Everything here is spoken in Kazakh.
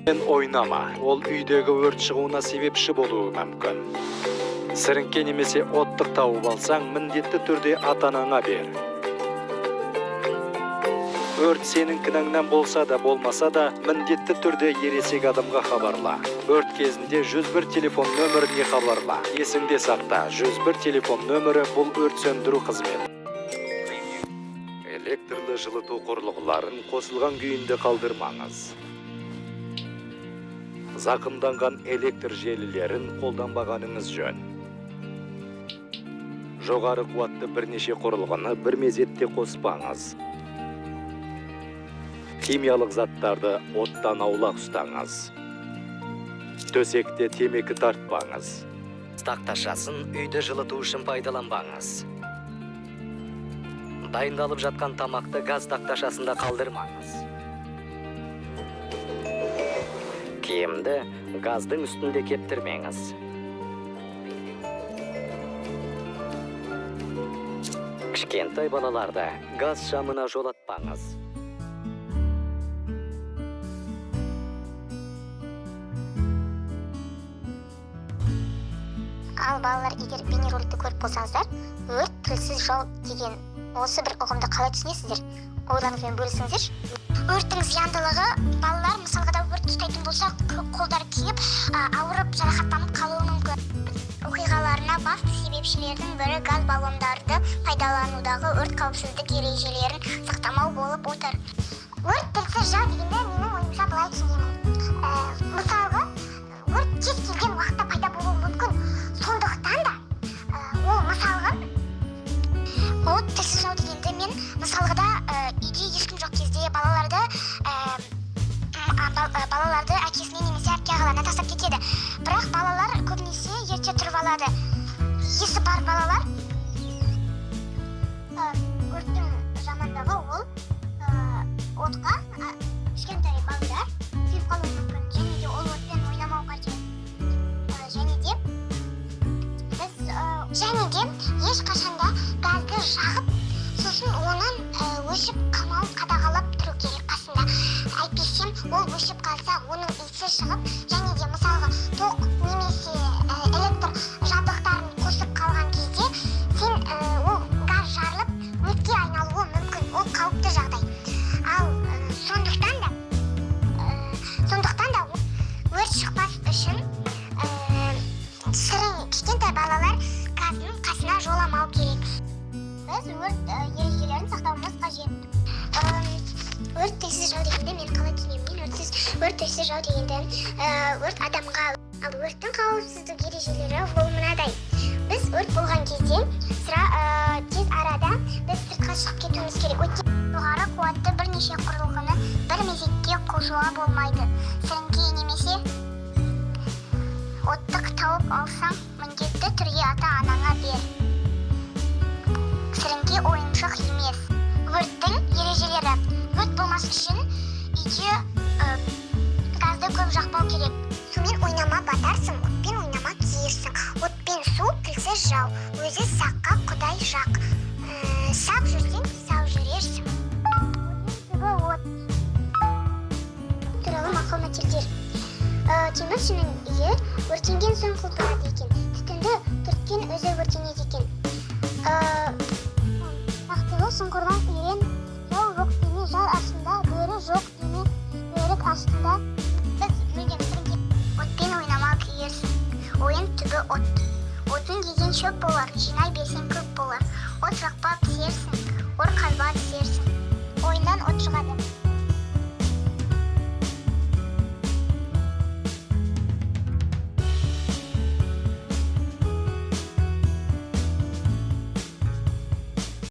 Ойнама, ол үйдегі өрт шығуына себепші болуы мүмкін. Сіріңке немесе оттық тауып алсаң, міндетті түрде ата-анаңа бер. Өрт сенің кінәңнен болса да болмаса да, міндетті түрде ересек адамға хабарла. Өрт кезінде 101 телефон нөміріне хабарла. Есіңде сақта, 101 телефон нөмірі бұл өрт сөндіру қызметі. Электрлі жылыту құрылғыларын қосылған күйінде қалдырмаңыз. Зақымданған электр желілерін қолданбағаныңыз жөн. Жоғары қуатты бірнеше құрылғыны бір мезетте қоспаңыз. Химиялық заттарды оттан аулақ ұстаңыз. Төсекте темекі тартпаңыз. Тақташасын үйді жылыту үшін пайдаланбаңыз. Дайындалып жатқан тамақты газ тақташасында қалдырмаңыз. Киімді газдың үстінде кептірмеңіз. Кішкентай балаларды газ шамына жолатпаңыз. Ал балалар, егер бейнероликті көріп болсаңыздар, өрт тілсіз жау деген осы бір ұғымды қалай түсінесіздер? Ойларыңызбен бөлісіңіздерші. Өрттің зияндылығы, балалар мысалға да өрт ұстайтын болса, қолдары күйіп, ауырып, жарақаттанып қалуы мүмкін. Оқиғаларына басты себепшілердің бірі газ баллондарды пайдаланудағы өрт қауіпсіздік ережелерін сақтамау болып отыр. Өрт тілсіз жау дегенде менің ойымша былай түсінемін. Мысалға, өрт кез келген уақытта пайда болуы мүмкін. Сондықтан да ол мысалға от тілсіз жау дегенде мен мысалға да үйде ешкім жоқ кезде балаларды балаларды әкесіне немесе әпке ағаларына тастап кетеді. Бірақ балалар көбінесе ерте тұрып алады. Есі бар балалар. Өрттің жамандығы ол отқа кішкентай балдар күйіп қалуы мүмкін. Және де ол отпен ойнамау қажет. Және де біз және де ешқашанда газды жағып, сосын оның өшіп қалмауын қадағалап тұру керек қасында. Әйтпесе ол өшіп қалса, оның иісі шығып, және де мысалға тоқ немесе электр жабдықтарын қосып қалған кезде сен ол газ жарылып өртке айналуы мүмкін. Ол қауіпті жағдай. Ал сондықтан да өрт шықпас үшін кішкентай балалар газдың қасына жоламау керек. Біз өрт ережелерін сақтауымыз қажет. Өрт тілсіз жау дегенді мен қалай түсінемін? Мен өрт тілсіз жау дегенді өрт адамға. Ал өрттің қауіпсіздік ережелері ол мынадай. Біз өрт болған кезде тез арада біз сыртқа шығып кетуіміз керек. Өйткені жоғары қуатты бірнеше құрылғыны бір мезетте қосуға болмайды. Сіріңке немесе оттық тауып алсаң, міндетті түрде ата-анаңа бер. Сіріңке ойыншық емес. Өрттің ережелері. Өрт болмас үшін үйде газды көп жақпау керек. Сумен ойнама батарсың, отпен ойнама күйерсің. Отпен су тілсіз жау, өзі саққа құдай жақ. Сақ жүрсең, сау жүрерсің. Түбі от туралы мақал мәтелдер. Теміршінің үйі өртенген соң құлпырады екен. Түтінді түрткен өзі өртенеді екен. Нақтылы сұңқырдан үйрен, жау жоқ деме жар астында, бөрі жоқ деме бөрік астында. Біз мүлдем сіріңке отпен ойнама күйерсің. Ойын түбі от. Отын деген шөп болар, жинай берсең көп болар. От жақпа пісерсің,